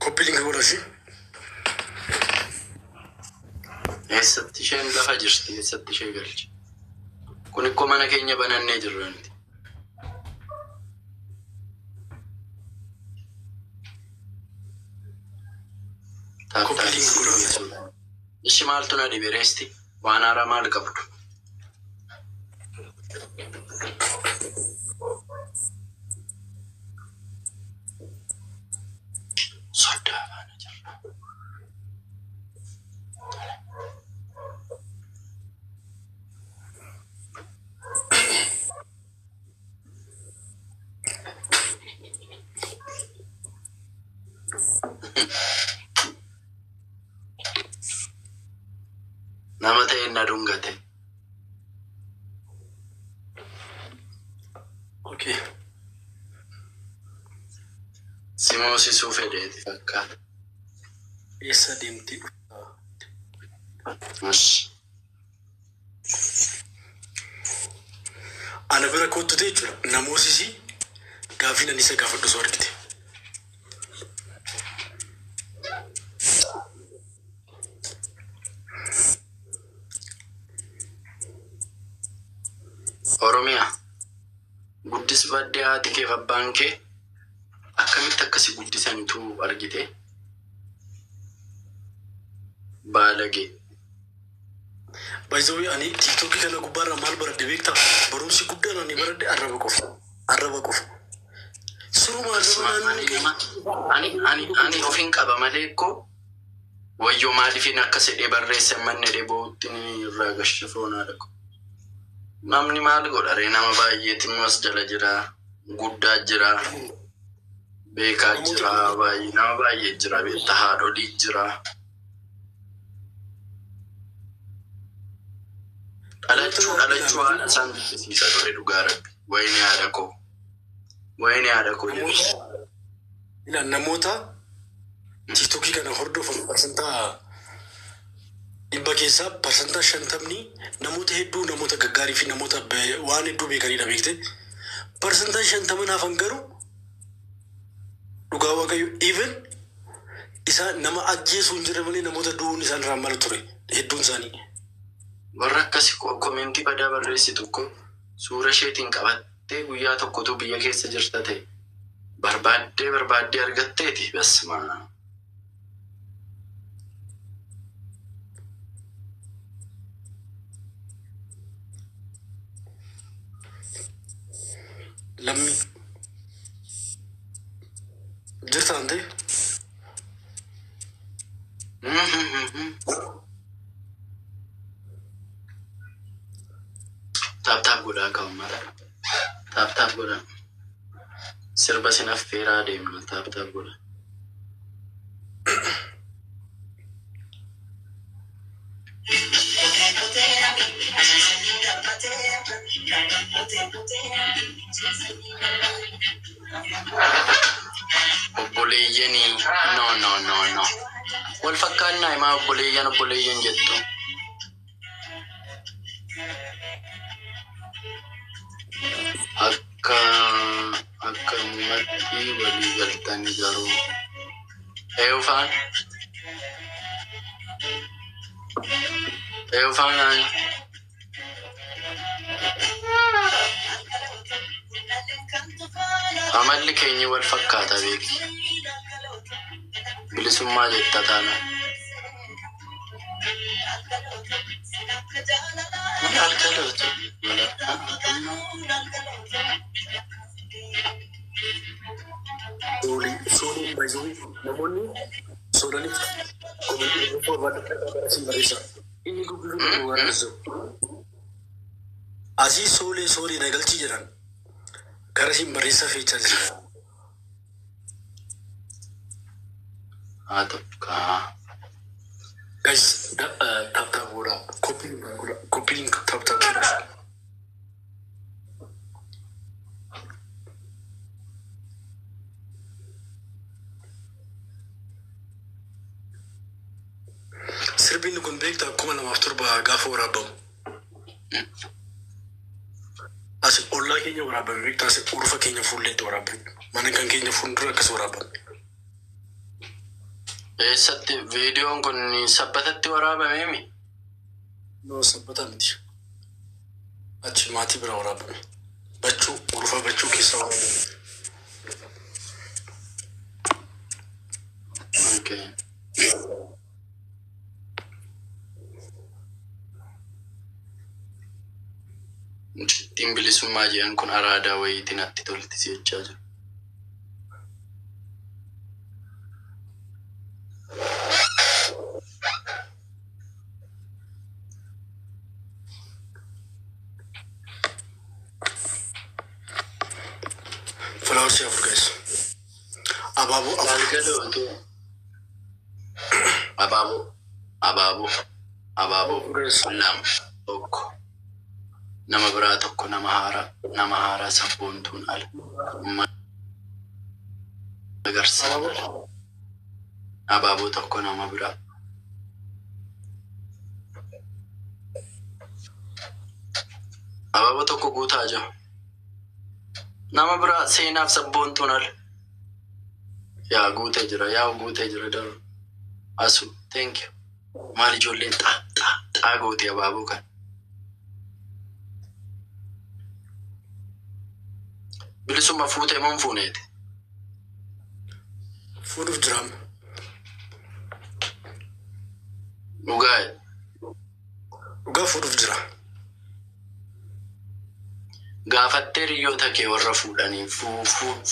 Copy link godhasi. Eessatti isheen lafa jirti? Eessatti ishee galche? Kun ikkoo mana keenya banannee jirra nuti. Copy link godhaa. Ishi maaltu na dhibe reesti? Waan haaraa maal qabdu? Soddaa faana jirra. Nama ta'e na dhungate. Okay. Si moosisuu fedheeti fakkaata. Eessa deemtee dhuftaa? Ishi. Ana bira kottu ta'e jechuudha. Namoosisi gaaffii nan isa gaafadhu osoo argite. Oromiyaa. Guddisfadde haati kee fi abbaan kee akkamitti akkasi guddisanitu argite? Baalagee. By the way, ani TikTokii kana gubbaarraa maal baradhe beektaa? Barumsi guddaan ani baradhe arraba qofa. Arraba qofa. Suruma arraba naannoo Ani kee. nama ani ofin qaba malee koo wayyoo maaliifin akkas jedhee barreesse manni jedhee boo'utti ni irraa gashe foonaa dhaqu. Namni maal godha ree? Nama baay'eetu as jala jira, guddaa jira, beekaa jira, baay'ee nama baay'ee jira, beektaa haadholii jira. Dhalachuu haadha isaan jibbisiisa ture dhugaa rabbi. Wayini haadha koo. Wayini haadha koo jedhu. Namoota namoota TikTokii kana hordofan 100% keessaa 50% namoota hedduu, namoota gaggaarii fi namoota waan hedduu beekanidha beekte. 50% hafan garuu dhugaa waaqayyo even isa nama ajjeesuu hin jirre malee namoota du'uun isaan irraa malu ture hedduun isaanii. Warra akkasi commentii badaa barreessitu ko suura isheetiin qabattee guyyaa tokkotu biyya keessa jirta ta'e barbaaddee barbaaddee argatteeti basma. Lammii jirta ta'e. Tap tap godhaa akka uummata. Tap tap godhaa. Sirba sin affeeraa deemna, tap tap godhaa. Obboleeyyanii, no, no, no, no. Wal fakkaannaa himaa obboleeyyan obboleeyyan jettu. Akka akkanumatti walii galtanii garuu. Eeyufaan? Eeyufaan ani? Amalli keenya wal fakkaata beeki. Bilisummaa jetta taana. Maal galatu? Sooliin by the way namoonni soolaniif commentii dubbisuu barbaadan barreessin barreessa. Inni dubbisuu qabu barreessu. Asii soolee soolee na galchii jedhan gara siin barreessaa feechaa jira. Haa ta'u kaa. Guys, tap tap godhaa. Copy link godhaa. Copy link tap tap godhaa. Sirbinni kun beektaa 2007 gaafa waraabamu. As ollaa keenya waraabame beektaa, as urfa keenya fuulleetti waraabame. Mana kan keenya fuuldura akkas waraabame. Eessatti viidiyoon kun Sabbatatti waraabameemi? No, Sabbata miti. Achi maatii bira waraabame. Bachuu, urufa Bachuu keessa waraabame. Okay. Mucittiin Bilisummaa jedhan kun araadaa wayiitiin natti tolti jechaa jiru. Flowersii 4, guys. Abaaboo 4. Galgalootu. Abaaboo, abaaboo, abaaboo. Guys. 2, 1. Nama biraa tokko, nama haaraa, nama haaraa. Sabboontuun ala. Magarsaan ala. Abaaboo tokko, nama biraa. Abaaboo tokko guutaa jiru. Nama biraa, seenaaf Sabboontuun ala. Yaa, guutee jira, yaa, guutee jira daru. Asu, thank you. Maal ijoolleen xaa xaa xaa gootee abaaboo kana? Bilisummaa fuutee moo hin fuuneeti? Fuudhuuf jiraam. Dhugaa? Dhugaa, fuudhuuf jira. Gaafattee hiriyoota kee warra fuudhanii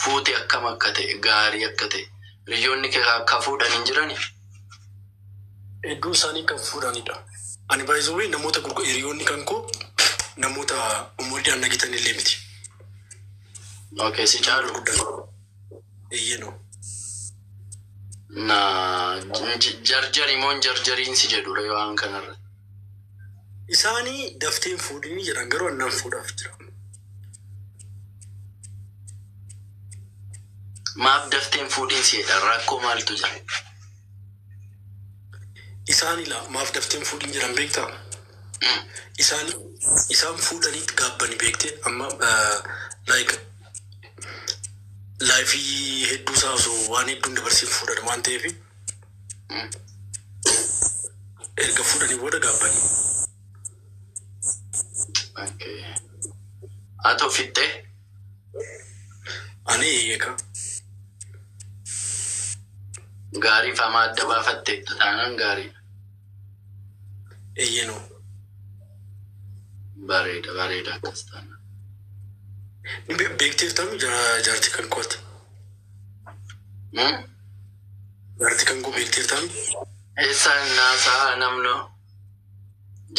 fuute akkam akka ta'e, gaarii akka ta'e, hiriyoonni kee akka fuudhan hin jirani? Hedduu isaanii kan fuudhanidha. Ani baay'isuu namoota gurguddaa, hiriyoonni kan koo namoota umuriidhaan nagitan illee miti. Okay, si caalu. Gurguddaa. Eeyyee, no. Na jarjari moo hin jarjariin si jedhudha waan kanarra. Isaanii dafteen fuudhanii jedhan, garuu annaan fuudhaaf jira. Maaf dafteen fuudhiin si jedhan? Rakkoo maaltu jira? Isaan ilaa maaf dafteen fuudhiin jedhan beektaa? Isaan isaan fuudhanii gaabbanii beektee, amma like lifeii hedduu isaa osoo waan hedduun dabarsiin fuudhan waan ta'eef, erga fuudhanii booda gaabbanii. Okay. Haa ta'u, fixxee? Ani eegaa. Gaarii famaa adda baafatteetta taanaan gaariidha. Eeyyee, no. Bareeda, bareeda akkas taanaan. Ni beekteef ta'u jaartii kan kooti. Jaartii kan koo beekteef ta'u. Eessaan naasaa namno?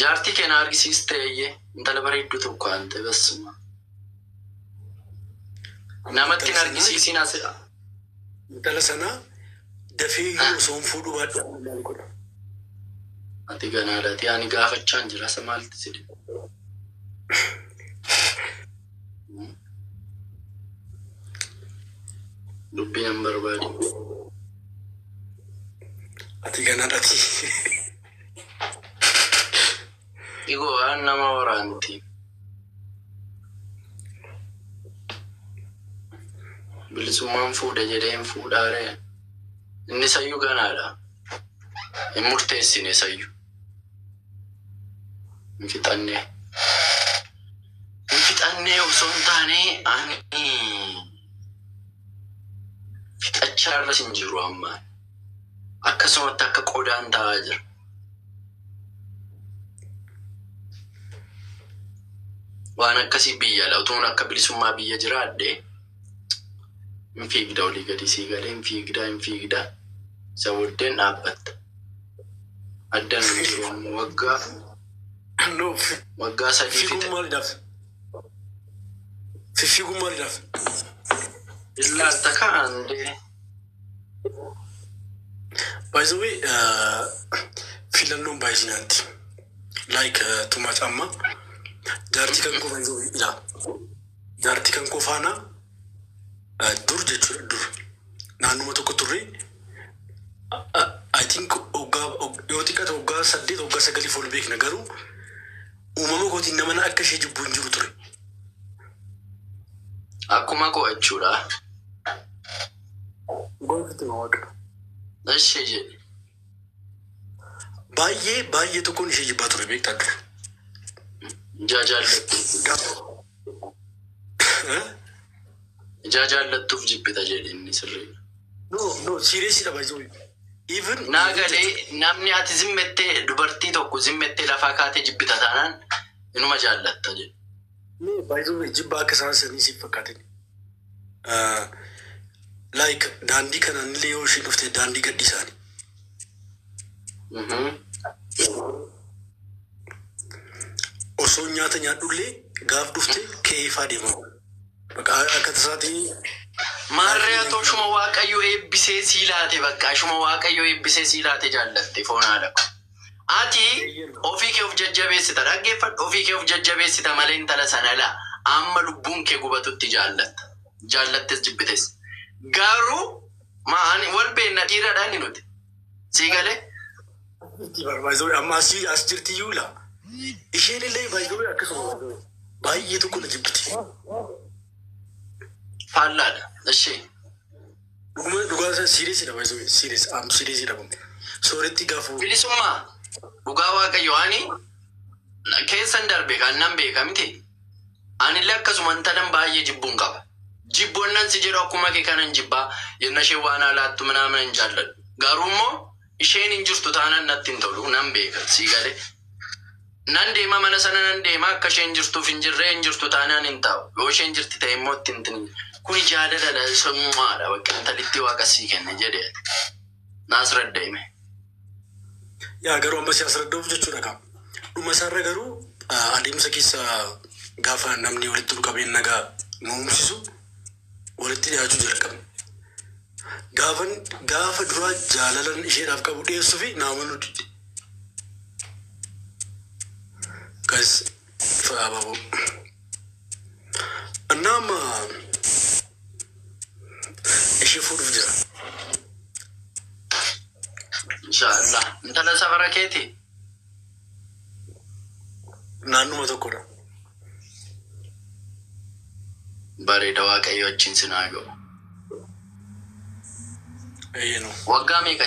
Jaartii kee na argisiiste, eeyyee, intala bareedduu tokko ante basuma. Namatti hin argisiisin as. Intala sana dafee iyyuu osoo hin fuudhuu baadhu maal godha? Ati ganaadhaati, ani gaafachaan jira, isa maalti si dhibu? Dubbii nan barbaadu. Ati ganaadhaati. Igoo waan nama waraanti. Bilisummaan fuudha jedhee hin fuudhaaree. Inni sayyuu ganaadha. Hin murteessine sayyuu. Hin fixannee. Hin fixannee osoo hin taane, ani fixachaa irras hin jiru amma. Akkasumatti akka qodaan taa'aa jira. Waan akkasii biyya ala utuun akka Bilisummaa biyya jiraadhe, hin fiigda, olii gadi sii galee hin fiigdaa, hin fiigdaa, isa booddeen dhaabbatta. Addan hin jiru amma waggaa No, waggaa 3 fiiguun fixe. Maaliidhaaf? Fiiguun maaliidhaaf? Illaalta kaandee. By the way, filannoon baay'isinaanti. Like too much amma. Jaartii kan koo, by the way, ilaa. Jaartii kan koo faana dur jechuudha, dur. Naannuma tokko turre. I think waggaa, yoo xiqqaate waggaa 8, waggaa 9f ol beekna, garuu uumama kootiin nama akka ishee jibbu hin jiru ture. Akkuma koo jechuudha. Goofti waaqa. Ishee jedhe. Baay'ee baay'ee tokkoon ishee jibbaa ture beektaa dur. Ijaa jaallattuuf. Ijaa jaallattuuf jibbita jedhe inni sirriidha. No, no, seriously dha baay'ee. Even Naa galee, namni ati zimmettee dubartii tokko zimmettee lafaa kaatee jibbita taanaan inuma jaallatta jedhe. Nee, baay'ee jibba akka isaan sanii siif fakkaatin. Like daandii kanaan illee yoo isheen dhufte daandii gadhiisaani. Osoo nyaata nyaadhullee gaaf dhufte ka'ee ifaa deema. Bakka akka tasaatii. Maarree atoo shuma Waaqayyo eebbisee sii laate, bakka shuma Waaqayyo eebbisee sii laate jaallatte foon haadha ko. Ati ofii kee of jajjabeessita, dhaggeeffadhu, ofii kee of jajjabeessita malee intala sana laa amma lubbuun kee gubatutti jaallatta. Jaallattes jibbites. Garuu maani wal beenna, dhiiradhaan nuti. Sii galee? Baay'ee amma asii as jirti iyyuu laa. Isheen illee baay'ee akkasuma baay'ee tokko na jibbiti. Faallaadha. Ishee. Dhuguma dhugaa serious dha, baay'ee serious, am serious dha. Sooretti gaafa. Bilisummaa dhugaa Waaqayyo ani keessan darbe kan nan beeka miti. Anillee akkasuma intalan baay'ee jibbuun qaba. Jibboonnan si jedhu akkuma kee kanan jibbaa yenna isheen waan alaattu minaamin hin jaalladhu. Garuu immoo isheen hin jirtu taanaan natti hin tolu, nan beeka, sii galee. Nan deema, mana sana nan deema, akka isheen jirtuuf hin jirree hin jirtu taanaan hin taa'u. Yoo isheen jirti ta'e immoo ittiin hin kuni jaalala summaadha, bakka intalitti waaqa sii kenne jedhee. Naas radda'ime. Yaa, garuu amma si asirra jechuudha qaba. Dhuma isaarra garuu adeemsa keessa gaafa namni walitti nu qabeen nagaa nu uumsisu walitti dhiyaachuu jalqabne. Gaafan gaafa duraa jaalalan isheedhaaf qabu dhiyeessuu fi naamanuu didde. Guys, abaaboo. Innaa amma ishee fuudhuuf jira. Inshaallah. Intala safara keeti. Naannuma tokkodha. Bareeda, Waaqayyo achiin sinaa ga'u. Eeyyee. Waggaa meeqa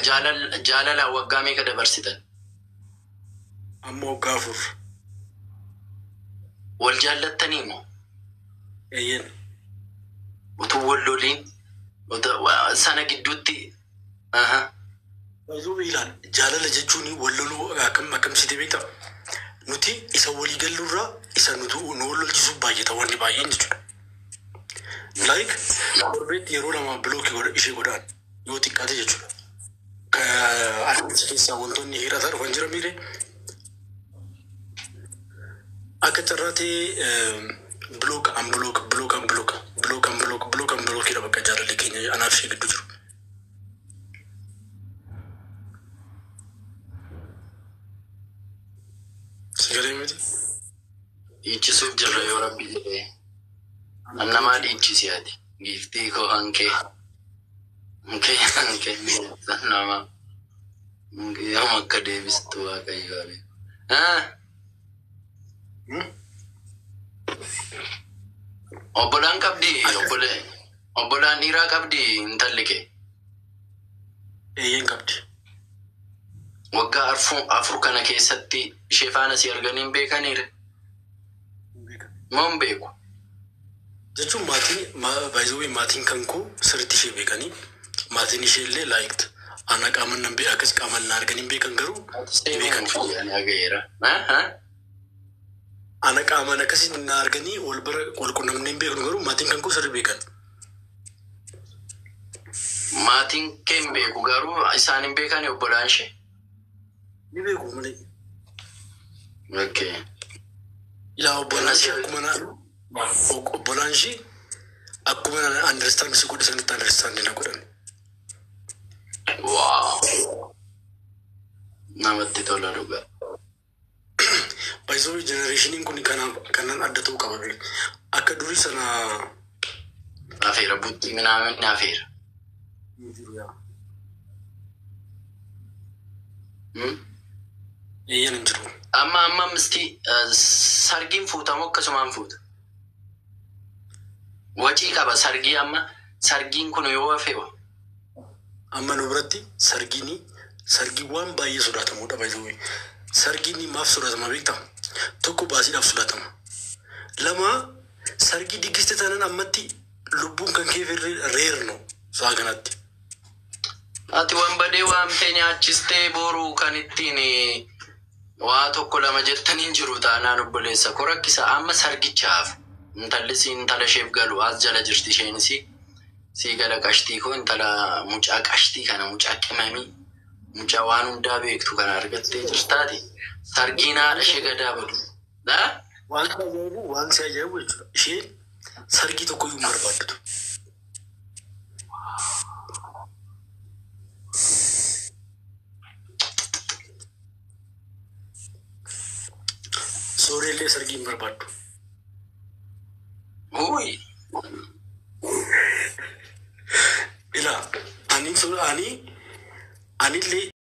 jaalala waggaa meeqa dabarsitan? Amma waggaa 4. Wal jaallattanii moo? Eeyyee. Utuu wal loliin sana gidduutti. Aha. Baay'ee ilaal, jaalala jechuun wal loluu akkam akkamsiite beektaa? Nuti isa walii galluurraa isa nuti nu wal lolchisuuf baay'ata wanni baay'een jechuudha. Like torbeetti yeroo lama block godha ishee godhaan yoo xiqqaate jechuudha. Adeemsa keessaa wantoonni hir'ataa dhufan jira miire. Akka carraa ta'ee block unblock, block unblock, block unblock, block unblock dha bakka jaalalli keenya anaaf ishee gidduu jiru. Sagalee miti? Dhiichisuuf jirra yoo Rabbi jedhee. An namaa dhiichisi ati. Giiftii koo hankee. Hankee hankee nama. Yoom akka deebistu Waaqayyo haa beeku. Ah, Obbolaan qabdi, obbolaan dhiiraa qabdi intalli kee? Eeyyeen, qabdi. Waggaa 4 kana keessatti ishee faana si arganii hin beekaniire? Moo hin beeku? Jechuun maatiin, baay'ee maatiin kan koo sirriitti ishee beekanii, maatiin ishee illee like ana qaaman nan beeka, akkas qaaman na arganii hin beekan, garuu ni beekan. Dhagayeera. Ana qaaman akkasitti na arganii wal bira wal qunnamnee hin beeknu, garuu maatiin kan koo sirrii beekan. Maatiin kee hin beeku, garuu isaan hin beekani obbolaan ishee? Ni beeku malee. Okay. Ilaa, obbolaan ishee akkuma na obbolaan ishee akkuma na understand si godhe sanitti understand na godhan. Wow. Namatti tola dhugaa. Baay'isoo generationiin kun kanaaf kanaan adda ta'uu qaba. Akka durii sana. Afeera buttii minaamin afeera. Hin jiru yaa. Hmm? Eeyyan, hin jiru. Amma misti sargiin fuutamu akkasumaan fuuta. Wacii qaba sargii, amma sargiin kun yoo hafe hoo? Amma nu biratti sargiin sargii waan baay'ee sodaatamudha baay'ee. Sargiin maaf sodaatama beektaa? Tokko baasiidhaaf sodaatama. Lama sargii diggiste taanaan ammatti lubbuun kan kee reerno sa'a kanatti. Ati wanbadee waamtee nyaachistee boruu kan ittiin waa tokko lama jettaniin jiru taanaan obboleessa koo rakkisa. Amma sargichaaf intalli si intala isheef galu as jala jirti isheenis sii gala qashtii koo intala mucaa qashtii kana mucaa qimamii mucaa waan hundaa beektu kana argattee jirtaati. Sargiin haadha ishee gadaa badu. Waan si ajaa'ibu waan si ajaa'ibu jechuudha. Isheen sargii tokko iyyuu hin barbaaddu. Sooreellee sargii hin barbaaddu. Uy. Ilaa ani anillee